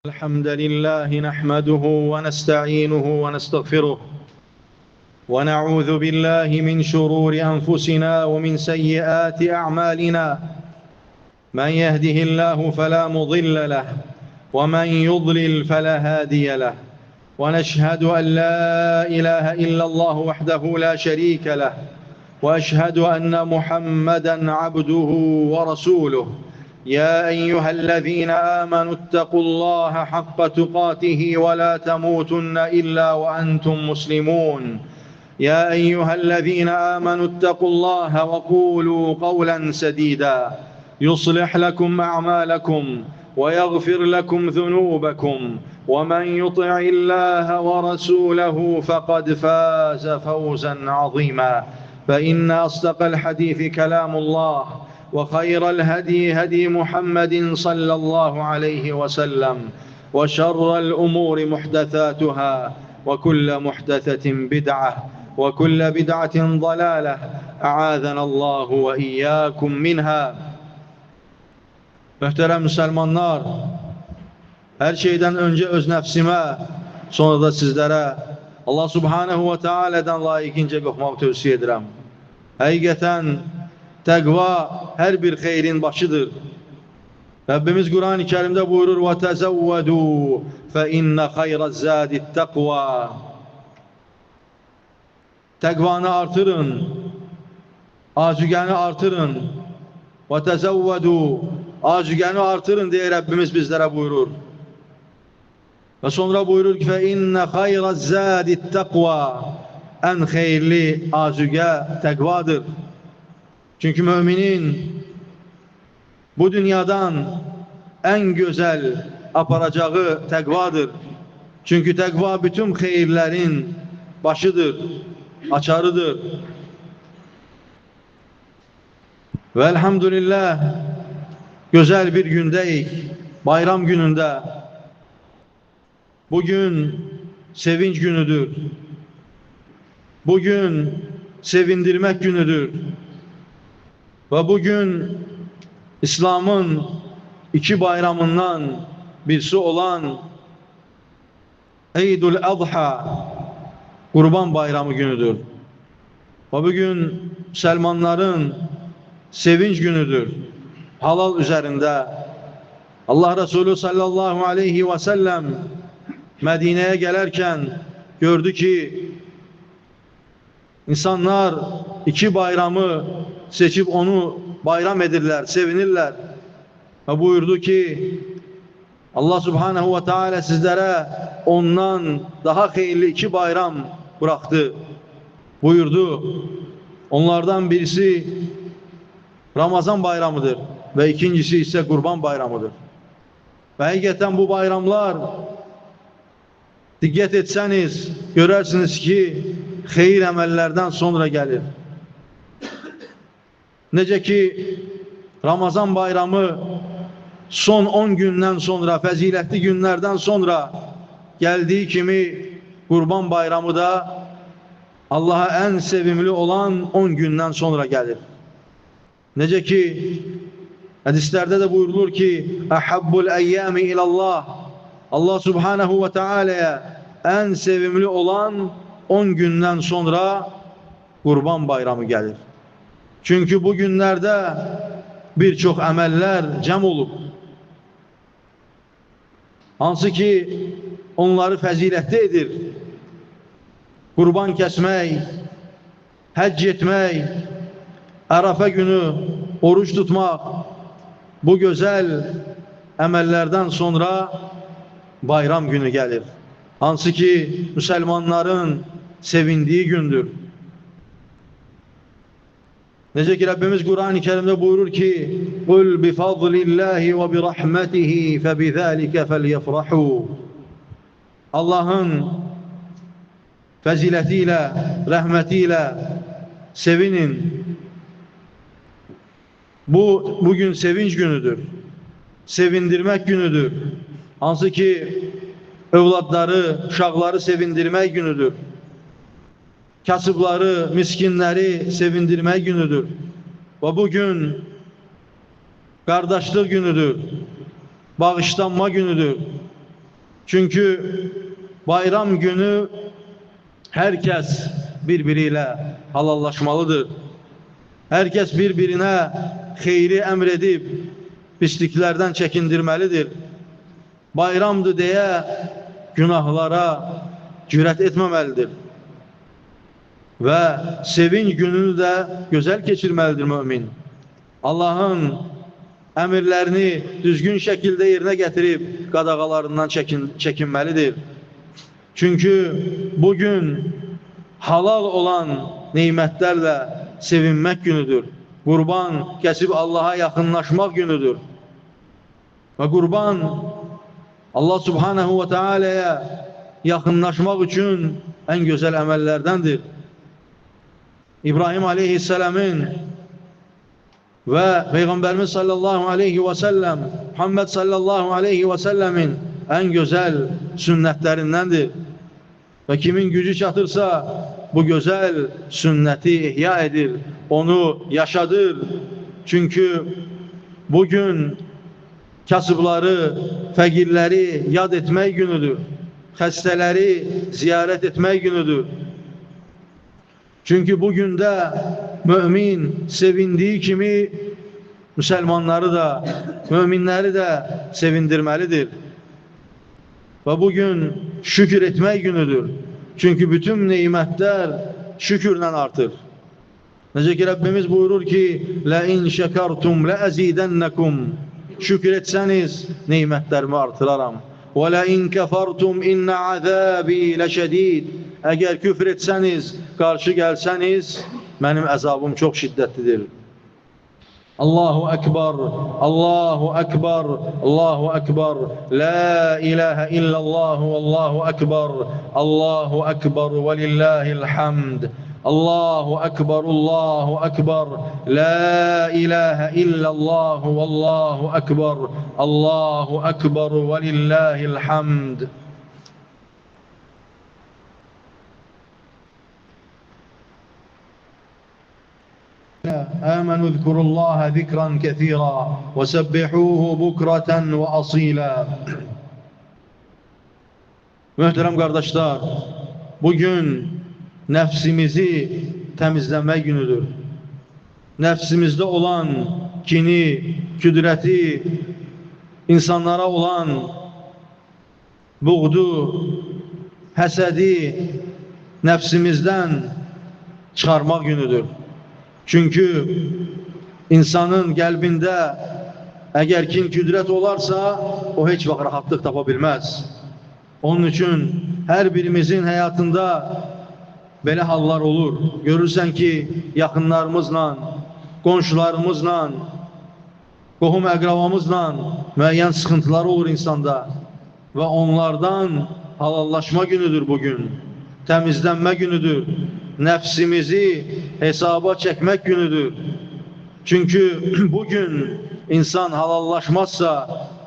الحمد لله نحمده ونستعينه ونستغفره ونعوذ بالله من شرور أنفسنا ومن سيئات أعمالنا من يهده الله فلا مضل له ومن يضلل فلا هادي له ونشهد أن لا إله إلا الله وحده لا شريك له وأشهد أن محمدا عبده ورسوله يا أيها الذين آمنوا اتقوا الله حق تقاته ولا تموتن إلا وأنتم مسلمون يا أيها الذين آمنوا اتقوا الله وقولوا قولا سديدا يصلح لكم أعمالكم ويغفر لكم ذنوبكم ومن يطع الله ورسوله فقد فاز فوزا عظيما فإن أصدق الحديث كلام الله وخير الهدي هدي محمد صلى الله عليه وسلم وشر الأمور محدثاتها وكل محدثة بدعة وكل بدعة ضلالة أعاذنا الله وإياكم منها. Möhtərəm müsəlmanlar, hər şeydən öncə öz nəfsimə, sonra da sizlərə Allah Subhanahu ve Teala'dan layiqincə qorxmağı tövsiyə edirəm. Həqiqətən təqva hər bir xeyrin başıdır. Rəbbimiz Qur'an-ı Kərimdə buyurur: "Və təzəvvədu fə innə xeyrəz-zâdi təqva." Təqvanı artırın, azuqəni artırın. Və təzəvvədu, azuqəni artırın deyə Rəbbimiz bizlərə buyurur. Və sonra buyurur ki: "Fə innə xeyrəz-zâdi təqva." Ən xeyirli azuqə təqvadır. Çünki müminin bu dünyadan ən gözəl aparacağı təqvadır. Çünki təqva bütün xeyirlərin başıdır, açarıdır. Və elhamdülillah gözəl bir gündəyik, bayram günündə. Bugün sevinç günüdür. Bugün sevindirmək günüdür. Və bugün İslam'ın iki bayramından birisi olan Eidül Adha, Qurban Bayramı günüdür. Və bugün müsəlmanların sevinç günüdür. Halal üzərində Allah Resulü sallallahu aleyhi və səlləm Mədinəyə gələrkən gördü ki, insanlar iki bayramı seçib onu bayram edirlər, sevinirlər. Və buyurdu ki, Allah Subhanahu ve Teala sizlərə ondan daha xeyirli iki bayram bıraxdı. Buyurdu, onlardan birisi Ramazan bayramıdır və ikincisi isə Qurban bayramıdır. Və həqiqətən bu bayramlar, diqqət etsəniz, görərsiniz ki, xeyir əməllərdən sonra gəlir. Necə ki, Ramazan bayramı son 10 gündən sonra, fəzilətli günlərdən sonra gəldiyi kimi Qurban bayramı da Allaha ən sevimli olan 10 gündən sonra gəlir. Necə ki, hədislərdə də buyurulur ki, Əhabbul əyyəmi ilallah, Allah Subhanahu ve Teala'ya ən sevimli olan 10 gündən sonra Qurban bayramı gəlir. Çünki bu günlərdə bir çox əməllər cəm olub. Hansı ki, onları fəzilətli edir. Qurban kəsmək, həcc etmək, Ərəfə günü oruç tutmaq, bu gözəl əməllərdən sonra bayram günü gəlir. Hansı ki, müsəlmanların sevindiyi gündür. Necə ki, Rəbbimiz Qur'an-ı Kərimdə buyurur ki, Qul bi fadlillahi və bi rahmetihi fəbizəlikə fəlyəfrahu. Allahın fəziləti ilə, rəhməti ilə sevinin. Bu, bugün sevinç günüdür. Sevindirmək günüdür. Hansı ki, övladları, uşaqları sevindirmək günüdür. Kasıbları, miskinləri sevindirmək günüdür. Və bugün qardaşlıq günüdür, bağışlanma günüdür. Çünki bayram günü hər kəs bir-biri ilə halallaşmalıdır. Hər kəs bir-birinə xeyri əmr edib, pisliklərdən çəkindirməlidir. Bayramdır deyə günahlara cürət etməməlidir. Və sevinç gününü də gözəl keçirməlidir mömin. Allahın əmrlərini düzgün şəkildə yerinə gətirib qadağalarından çəkinməlidir. Çünki bugün halal olan nemətlərlə sevinmək günüdür. Qurban kəsib Allaha yaxınlaşmaq günüdür. Və qurban Allah Subhanahu ve Teala'ya yaxınlaşmaq üçün ən gözəl əməllərdəndir. İbrahim Aleyhisselamın və Peyğəmbərimiz sallallahu aleyhi və səlləm, Muhammed sallallahu aleyhi və səlləmin ən gözəl sünnətlərindəndir. Və kimin gücü çatırsa bu gözəl sünnəti ihya edir, onu yaşadır. Çünki bugün kasıbları, fəqirləri yad etmək günüdür. Xəstələri ziyarət etmək günüdür. Çünki bugün də mömin sevindiyi kimi müsəlmanları da, möminləri də sevindirməlidir. Və bugün şükür etmək günüdür. Çünki bütün nemətlər şükürlə artır. Necə ki Rəbbimiz buyurur ki, "Lə in şəkartum ləəzidənləkum." Şükür etsəniz nemətlərimi artıraram. "Və lə in kəfartum innə azəbi ləşədid." Əgər küfr etsəniz, qarşı gəlsəniz, mənim əzabım çox şiddətlidir. Allahu Ekber, Allahu Ekber, Allahu Ekber, La ilahe illallah, Allahu Ekber, Allahu Ekber ve lillahil hamd. Allahu Ekber, Allahu Ekber, La ilahe illallah, Allahu Ekber, Allahu Ekber ve lillahil hamd. آمنوا اذكروا الله ذكرا كثيرا وسبحوه بكرة وأصيلا. Möhtərəm qardaşlar, bugün nəfsimizi təmizləmək günüdür. Nəfsimizdə olan kini, küdrəti, insanlara olan buğdu, həsədi nəfsimizdən çıxarmaq günüdür. Çünki insanın qəlbində əgər kin küdrət olarsa, o heç vaxt rahatlıq tapa bilməz. Onun üçün hər birimizin həyatında belə hallar olur. Görürsən ki, yaxınlarımızla, qonşularımızla, qohum əqrabamızla müəyyən sıxıntılar olur insanda və onlardan halallaşma günüdür bugün, təmizlənmə günüdür. Nəfsimizi hesaba çəkmək günüdür. Çünki bugün insan halallaşmazsa,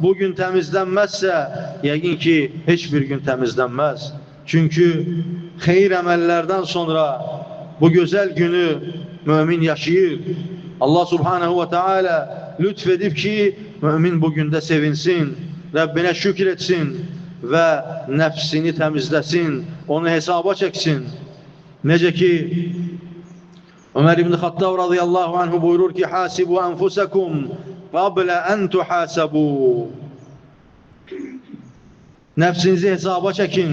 bugün təmizlənməzsə, yəqin ki, heç bir gün təmizlənməz. Çünki xeyir əməllərdən sonra bu gözəl günü mömin yaşayır. Allah Subhanahu ve Teala lütf edib ki, mömin bu gündə sevinsin, Rəbbinə şükür etsin və nəfsini təmizləsin, onu hesaba çəksin. Necə ki, Ömər ibn Xattab radiyallahu anhu buyurur ki, Hasibu anfusakum qabla an tuhasabu. Nəfsinizi hesaba çəkin,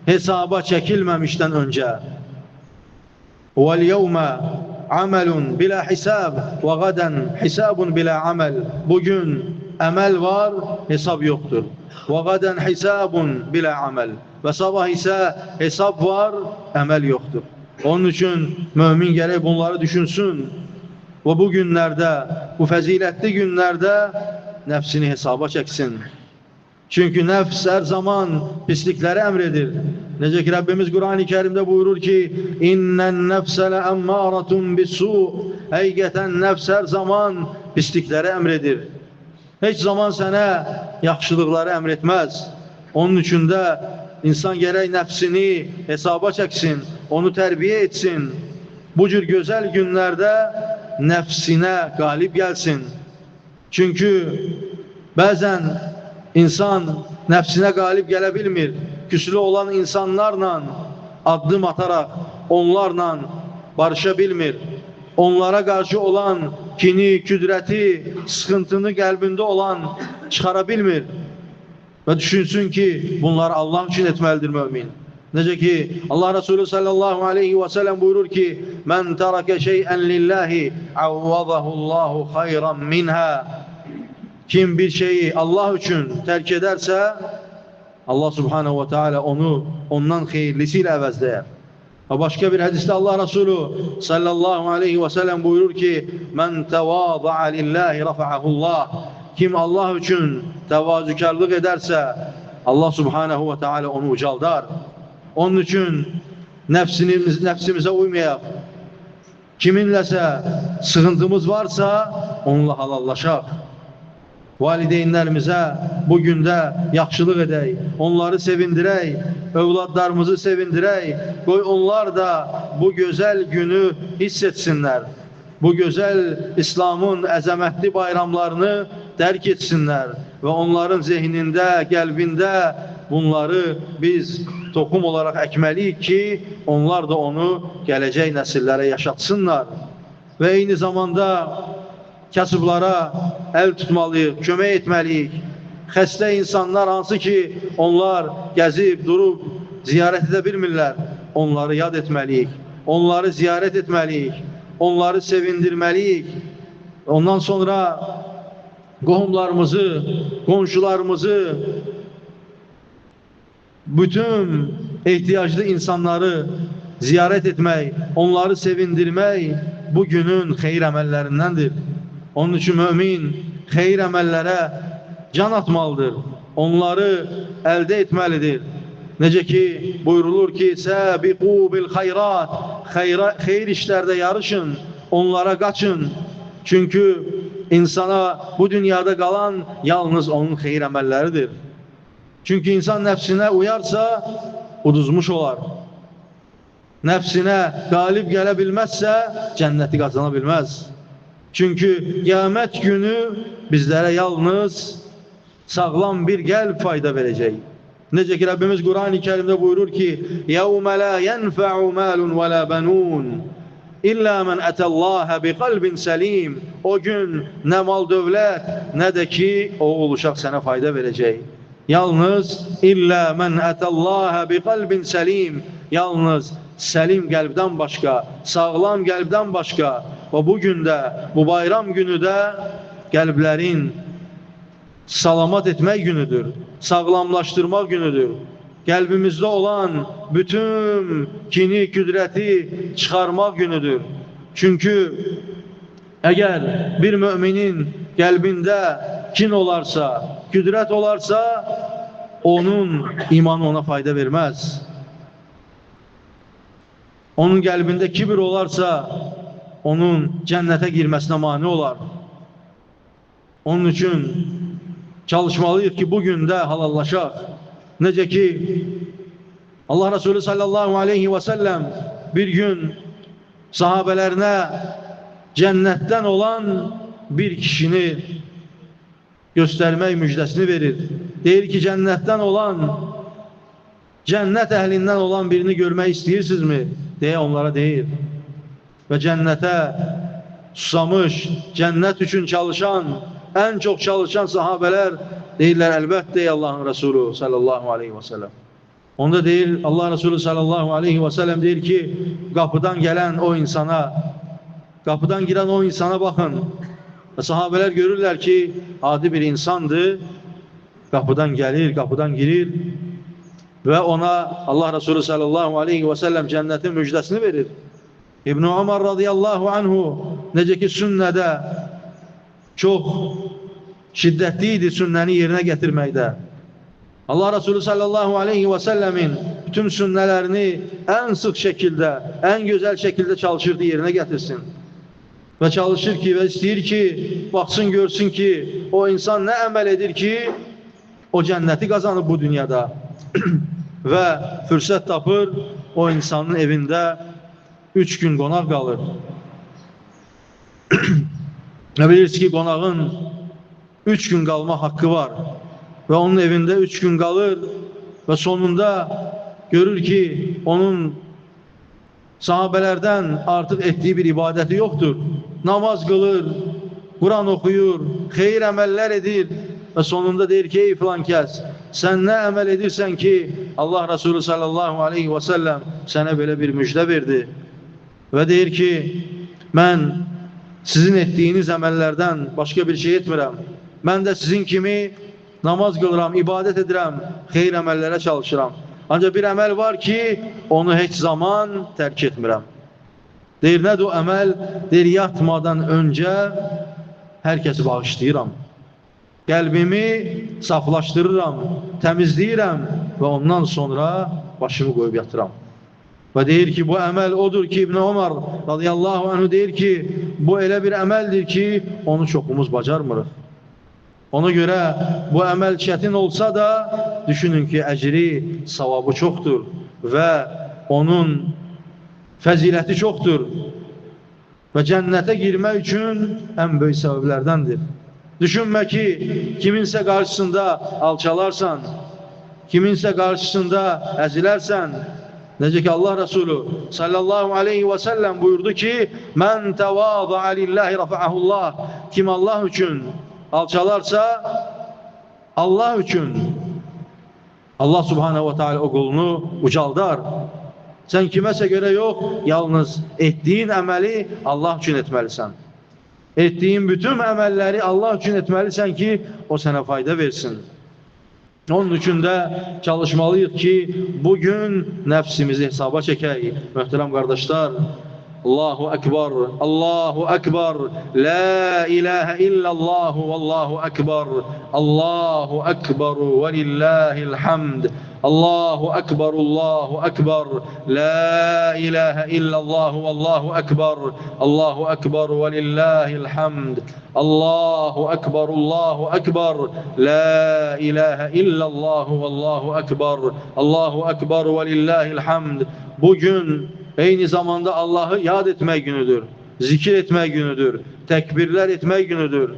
hesaba çəkilməmişdən öncə. Vəl yevmə amelun bila hisab və qadan hisabun bila amel. Bugün əməl var, hesab yoxdur. Və qadan hisabun bila amel. Və sabah isə hesab var, əməl yoxdur. Onun üçün mömin gərək bunları düşünsün və bu günlərdə, bu fəzilətli günlərdə nəfsini hesaba çəksin. Çünki nəfs hər zaman pislikləri əmr edir. Necə ki Rəbbimiz Qurani Kərimdə buyurur ki, İnnən nəfsə ləəmmâratun bis-su. Həqiqətən nəfs hər zaman pislikləri əmr edir. Heç zaman sənə yaxşılıqları əmr etməz. Onun üçün də İnsan gərək nəfsini hesaba çəksin, onu tərbiyə etsin. Bu cür gözəl günlərdə nəfsinə qalib gəlsin. Çünki bəzən insan nəfsinə qalib gələ bilmir. Küslü olan insanlarla addım ataraq onlarla barışa bilmir. Onlara qarşı olan kini, küdrəti, sıxıntını qəlbində olan çıxara bilmir. Və düşünsün ki, bunlar Allah üçün etməlidir mömin. Necə ki, Allah Resulü sallallahu aleyhi və səlləm buyurur ki, Mən tərəkə şeyən lillahi avvadahullahu xayran minhə. Kim bir şeyi Allah üçün tərk edərsə, Allah subhanehu və teala onu ondan xeyirlisi ilə əvəzləyər. Və başqa bir hədisdə Allah Resulü sallallahu aleyhi və səlləm buyurur ki, Mən təvada'a lillahi rafa'ahullah. Kim Allah üçün təvazükarlıq edərsə, Allah subhanehu və teala onu ucaldar. Onun üçün nəfsimizə uymayaq. Kiminləsə sıxıntımız varsa, onunla halallaşaq. Valideynlərimizə bu gündə yaxşılıq edək, onları sevindirək, övladlarımızı sevindirək. Qoy onlar da bu gözəl günü hiss etsinlər. Bu gözəl İslamın əzəmətli bayramlarını dərk etsinlər və onların zehnində, qəlbində bunları biz toxum olaraq əkməliyik ki, onlar da onu gələcək nəsillərə yaşatsınlar. Və eyni zamanda kasıblara əl tutmalıyıq, kömək etməliyik. Xəstə insanlar hansı ki, onlar gəzib, durub, ziyarət edə bilmirlər, onları yad etməliyik, onları ziyarət etməliyik, onları sevindirməliyik. Ondan sonra qohumlarımızı, qonşularımızı, bütün ehtiyaclı insanları ziyarət etmək, onları sevindirmək bu günün xeyir əməllərindəndir. Onun üçün mömin xeyir əməllərə can atmalıdır, onları əldə etməlidir. Necə ki, buyurulur ki, Səbiqu bil xeyrat, xeyir işlərdə yarışın, onlara qaçın. Çünki insana bu dünyada qalan yalnız onun xeyir əməlləridir. Çünki insan nəfsinə uyarsa, uduzmuş olar. Nəfsinə qalib gələ bilməzsə, cənnəti qazana bilməz. Çünki qiyamət günü bizlərə yalnız sağlam bir qəlb fayda verəcək. Necə ki, Rəbbimiz Qur'an-ı Kərimdə buyurur ki, يَوْمَ لَا يَنْفَعُ مَالٌ وَلَا بَنُونَ إِلَّا مَنْ أَتَى اللّٰهَ بِقَلْبٍ سَلِيمٍ. O gün nə mal dövlət, nə də ki, oğul uşaq sənə fayda verəcək. Yalnız İllə mən ətəlləhə biqəlbin səlim, yalnız səlim qəlbdən başqa, sağlam qəlbdən başqa. Və bu gündə, bu bayram günü də qəlblərin salamat etmək günüdür, sağlamlaşdırmaq günüdür. Qəlbimizdə olan bütün kini, küdrəti çıxarmaq günüdür. Çünki əgər bir müminin qəlbində kin olarsa, küdrət olarsa, onun imanı ona fayda verməz. Onun qəlbində kibir olarsa, onun cənnətə girməsinə mane olar. Onun üçün çalışmalıyıq ki, bu gündə halallaşaq. Necə ki, Allah Resulü sallallahu aleyhi və səlləm bir gün sahabələrinə cənnətdən olan bir kişini göstərmək müjdəsini verir. Deyir ki, cənnətdən olan, cənnət əhlindən olan birini görmək istəyirsinizmi? Deyə onlara deyir. Və cənnətə susamış, cənnət üçün çalışan, ən çox çalışan sahabələr deyirlər, əlbəttə ey Allahın Resulü sallallahu aleyhi və səlləm. Onda deyir, Allah Resulü sallallahu aleyhi və səlləm deyir ki, qapıdan gələn o insana, qapıdan girən o insana baxın. Və sahabələr görürlər ki, adi bir insandır, qapıdan gəlir, qapıdan girir və ona Allah Resulü sallallahu aleyhi və səlləm cənnətin müjdəsini verir. İbn-i Umar radiyallahu anhu necə ki sünnədə çox şiddətli idi sünnəni yerinə gətirməkdə. Allah Resulü sallallahu aleyhi və səlləmin bütün sünnələrini ən sıx şəkildə, ən gözəl şəkildə çalışırdı yerinə gətirsin. Və çalışır ki, və istəyir ki, baxsın, görsün ki, o insan nə əməl edir ki, o cənnəti qazanır bu dünyada. Və fürsət tapır, o insanın evində 3 gün qonaq qalır. Nə bilirsiniz ki, qonağın 3 gün qalma haqqı var. və onun evində 3 gün qalır və sonunda görür ki, onun sahabələrdən artıq etdiyi bir ibadəti yoxdur. Namaz qılır, Quran oxuyur, xeyir əməllər edir və sonunda deyir ki, ey filan kəs, sən nə əməl edirsən ki, Allah Resulü sallallahu aleyhi və səlləm sənə belə bir müjdə verdi. Və deyir ki, mən sizin etdiyiniz əməllərdən başqa bir şey etmirəm. Mən də sizin kimi namaz qılıram, ibadət edirəm, xeyir əməllərə çalışıram. Ancaq bir əməl var ki, onu heç zaman tərk etmirəm. Deyir, nədir o əməl? Deyir, yatmadan öncə hər kəsi bağışlayıram. Qəlbimi saflaşdırıram, təmizləyirəm və ondan sonra başımı qoyub yatıram. Və deyir ki, bu əməl odur ki, İbn Ömər radiyallahu anhu deyir ki, bu elə bir əməldir ki, onu çoxumuz bacarmırıq. Ona görə bu əməl çətin olsa da, düşünün ki, əcri, savabı çoxdur və onun fəziləti çoxdur və cənnətə girmək üçün ən böyük səbəblərdəndir. Düşünmə ki, kiminsə qarşısında alçalarsan, kiminsə qarşısında əzilərsən. Necə ki, Allah Resulü sallallahu aleyhi və səlləm buyurdu ki, mən təvâza'a lillahi rafa'ahullah. Kim Allah üçün alçalarsa, Allah üçün Allah subhanehu ve teala o qulunu ucaldar. Sən kiməsə görə yox, yalnız etdiyin əməli Allah üçün etməlisən. Etdiyin bütün əməlləri Allah üçün etməlisən ki, o sənə fayda versin. Onun üçün də çalışmalıyıq ki, bugün nəfsimizi hesaba çəkək. Möhtərəm qardaşlar, Allahu Ekber, Allahu Ekber, La ilahe illallahu, Allahu Ekber, Allahu Ekber ve lillahil hamd. Allahu Ekber, Allahu Ekber, La ilahe illallahu, Allahu Ekber, Allahu Ekber ve lillahil hamd. Allahu Ekber, Allahu Ekber, La ilahe illallahu, Allahu Ekber, Allahu Ekber ve lillahil hamd. Bugün eyni zamanda Allah'ı yad etmək günüdür, zikir etmək günüdür, təkbirlər etmək günüdür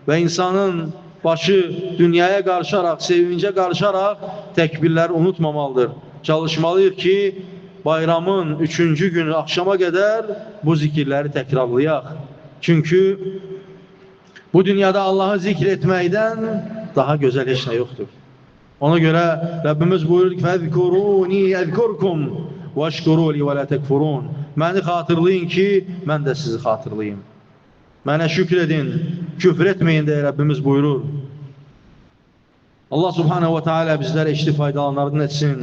və insanın başı dünyaya qarışaraq, sevincə qarışaraq təkbirləri unutmamalıdır. Çalışmalıyıq ki, bayramın 3-cü günü axşama qədər bu zikirləri təkrarlayaq. Çünki bu dünyada Allah'ı zikr etməkdən daha gözəl heç nə yoxdur. Ona görə Rəbbimiz buyurur ki, فَاذْكُرُونِي أَذْكُرْكُمْ وَاشْكُرُوا لِي وَلَا تَكْفُرُونَ. Məni xatırlayın ki, mən də sizi xatırlayayım. Mənə şükür edin, küfr etməyin deyə Rəbbimiz buyurur. Allah subhanehu ve teala bizlərə işli faydalanlardan etsin.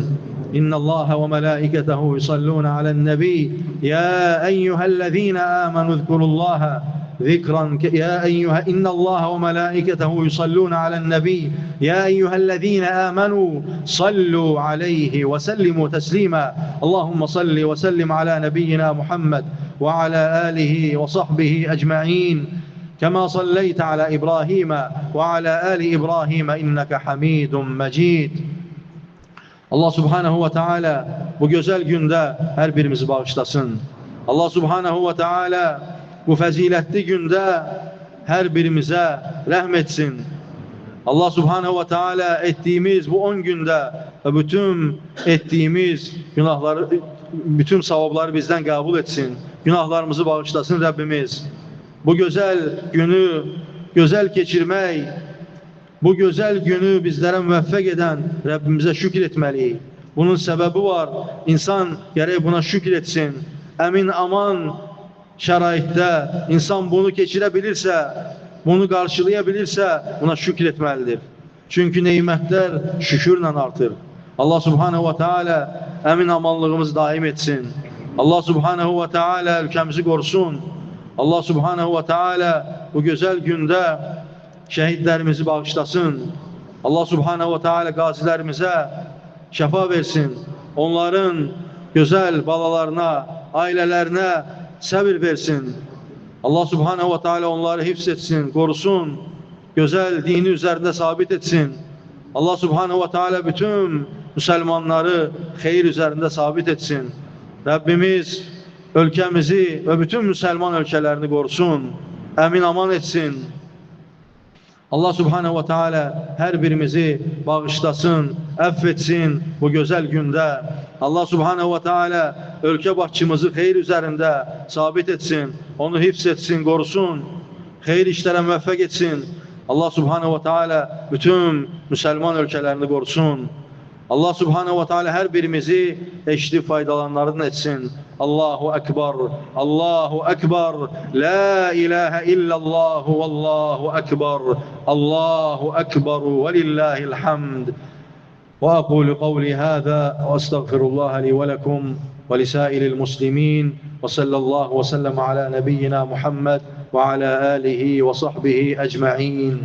İnna Allaha ve melaiketehu yusalluna alen-nebi. Ya eyyühellezine amenu zkurullaha zikran ya eyyühe inna Allaha ve melaiketehu yusalluna alen-nebi. Ya eyyühellezine amenu sallu aleyhi ve sellimu teslima. Allahumma salli ve sellim ala nebiyyina Muhammed ve ala alihi ve sahbihi ecma'in. كما صليت على إبراهيم وعلى آل إبراهيم إنك حميد مجيد. Allah Subhanahu ve Teala bu güzel günde her birimizi bağışlasın. Allah Subhanahu ve Teala bu faziletli günde her birimize rahmetsin. Allah Subhanahu ve Teala ettiğimiz bu 10 günde ve bütün ettiğimiz günahları, bütün savabları bizden kabul etsin. Günahlarımızı bağışlasın Rabbimiz. Bu güzel günü güzel keçirmək, bu güzel günü bizlərə müvəffəq edən Rəbbimizə şükür etməliyik. Bunun səbəbi var. İnsan gərək buna şükür etsin. Əmin aman şəraitdə insan bunu keçirə bilirsə, bunu qarşılaya bilirsə, buna şükür etməlidir. Çünki neymətlər şükürlə artır. Allah Subhanahu ve Teala əmin amanlığımızı daim etsin. Allah Subhanahu ve Teala ülkəmizi qorusun. Allah Subhanahu ve Teala bu güzel günde şehitlerimizi bağışlasın. Allah Subhanahu ve Teala gazilerimize şəfa versin. Onların güzel balalarına, ailelerine səbir versin. Allah Subhanahu ve Teala onları hifz etsin, korusun. Güzel dini üzerinde sabit etsin. Allah Subhanahu ve Teala bütün Müslümanları xeyir üzerinde sabit etsin. Rabbimiz ölkəmizi və bütün müsəlman ölkələrini qorusun, əmin aman etsin. Allah Subhanahu ve Teala hər birimizi bağışlasın, əfv etsin bu gözəl gündə. Allah Subhanahu ve Teala ölkə başçımızı xeyir üzərində sabit etsin, onu hifz etsin, qorusun, xeyir işlərə müvəffəq etsin. Allah Subhanahu ve Teala bütün müsəlman ölkələrini qorusun. Allah Subhanahu ve Teala hər birimizi eşidib faydalananlardan etsin. Allahu Ekber, Allahu Ekber, La ilahe illallah, vallahu Ekber, Allahu Ekber ve lillahil hamd. Ve aqulu qavli hâzâ ve estağfirullah li ve lekum ve lisairil muslimin ve sallallahu ve sellem ala nebiyyina Muhammed ve ala alihi ve sahbihi ecma'in.